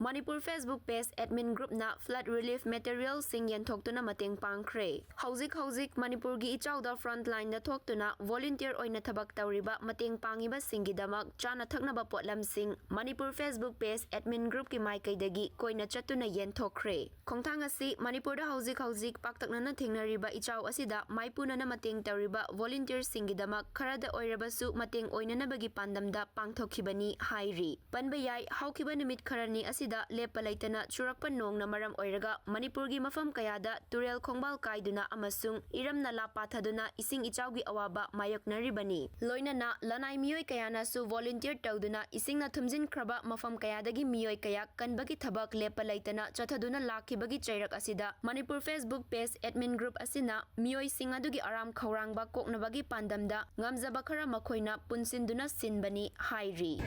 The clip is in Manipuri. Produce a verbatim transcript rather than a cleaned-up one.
Manipur Facebook page admin groupꯅ flood relief materialꯁꯤꯡ ꯌꯦꯟꯊꯣꯛꯇꯨꯅ ꯃꯇꯦꯡ ꯄꯥꯡꯈ꯭ꯔꯦ꯫ ꯍꯧꯖꯤꯛ ꯍꯧꯖꯤꯛ ꯃꯅꯤꯄꯨꯔꯒꯤ ꯏꯆꯥꯎꯗ frontlineꯗ ꯊꯣꯛꯇꯨꯅ volunteer ꯑꯣꯏꯅ ꯊꯕꯛ ꯇꯧꯔꯤꯕ ꯃꯇꯦꯡ ꯄꯥꯡꯉꯤꯕꯁꯤꯡꯒꯤꯗꯃꯛ ꯆꯥꯅ ꯊꯛꯅꯕ ꯄꯣꯠꯂꯝꯁꯤꯡ Manipur Facebook page admin groupꯀꯤ ꯃꯥꯏꯀꯩꯗꯒꯤ ꯀꯣꯏꯅ ꯆꯠꯇꯨꯅ ꯌꯦꯟꯊꯣꯛꯈ꯭ꯔꯦ꯫ ꯈꯣꯡꯊꯥꯡ ꯑꯁꯤ ꯃꯅꯤꯄꯨꯔꯗ ꯍꯧꯖꯤꯛ ꯍꯧꯖꯤꯛ ꯄꯥꯛꯇꯛꯅꯅ ꯊꯦꯡꯅꯔꯤꯕ ꯏꯆꯥꯎ ꯑꯁꯤꯗ ꯃꯥꯏꯄꯨꯅꯅ ꯃꯇꯦꯡ ꯇꯧꯔꯤꯕ volunteerꯁꯤꯡꯒꯤꯗꯃꯛ ꯈꯔꯗ ꯑꯣꯏꯔꯕꯁꯨ ꯃꯇꯦꯡ ꯑꯣꯏꯅꯅꯕꯒꯤ ꯄꯥꯟꯗꯝꯗ ꯄꯥꯡꯊꯣꯛꯈꯤꯕꯅꯤ ꯍꯥꯏꯔꯤ꯫ ꯄꯟꯕ ꯌꯥꯏ, ꯍꯧꯈꯤꯕ ꯅꯨꯃꯤꯠ ꯈꯔꯅꯤ ꯑꯁꯤꯗ ꯂꯦꯞꯄ ꯂꯩꯇꯅ ꯆꯨꯔꯛꯄ ꯅꯣꯡꯅ ꯃꯔꯝ ꯑꯣꯏꯔꯒ ꯃꯅꯤꯄꯨꯔꯒꯤ ꯃꯐꯝ ꯀꯌꯥꯗ ꯇꯨꯔꯦꯜ ꯈꯣꯡꯕꯥꯜ ꯀꯥꯏꯗꯨꯅ ꯑꯃꯁꯨꯡ ꯏꯔꯝ ꯅꯂꯥ ꯄꯥꯊꯗꯨꯅ ꯏꯁꯤꯡ ꯏꯆꯥꯎꯒꯤ ꯑꯋꯥꯕ ꯃꯥꯌꯣꯛꯅꯔꯤꯕꯅꯤ꯫ ꯂꯣꯏꯅꯅ ꯂꯅꯥꯏ ꯃꯤꯑꯣꯏ ꯀꯌꯥꯅꯁꯨ volunteer ꯇꯧꯗꯨꯅ ꯏꯁꯤꯡꯅ ꯊꯨꯝꯖꯤꯟꯈ꯭ꯔꯕ ꯃꯐꯝ ꯀꯌꯥꯗꯒꯤ ꯃꯤꯑꯣꯏ ꯀꯌꯥ ꯀꯟꯕꯒꯤ ꯊꯕꯛ ꯂꯦꯞꯄ ꯂꯩꯇꯅ ꯆꯠꯊꯗꯨꯅ ꯂꯥꯛꯈꯤꯕꯒꯤ ꯆꯩꯔꯛ ꯑꯁꯤꯗ Manipur Facebook page admin group ꯑꯁꯤꯅ ꯃꯤꯑꯣꯏꯁꯤꯡ ꯑꯗꯨꯒꯤ ꯑꯔꯥꯝ ꯈꯧꯔꯥꯡꯕ ꯀꯣꯛꯅꯕꯒꯤ ꯄꯥꯟꯗꯝꯗ ꯉꯝꯖꯕ ꯈꯔ ꯃꯈꯣꯏꯅ ꯄꯨꯟꯁꯤꯟꯗꯨꯅ ꯁꯤꯟꯕꯅꯤ ꯍꯥꯏꯔꯤ꯫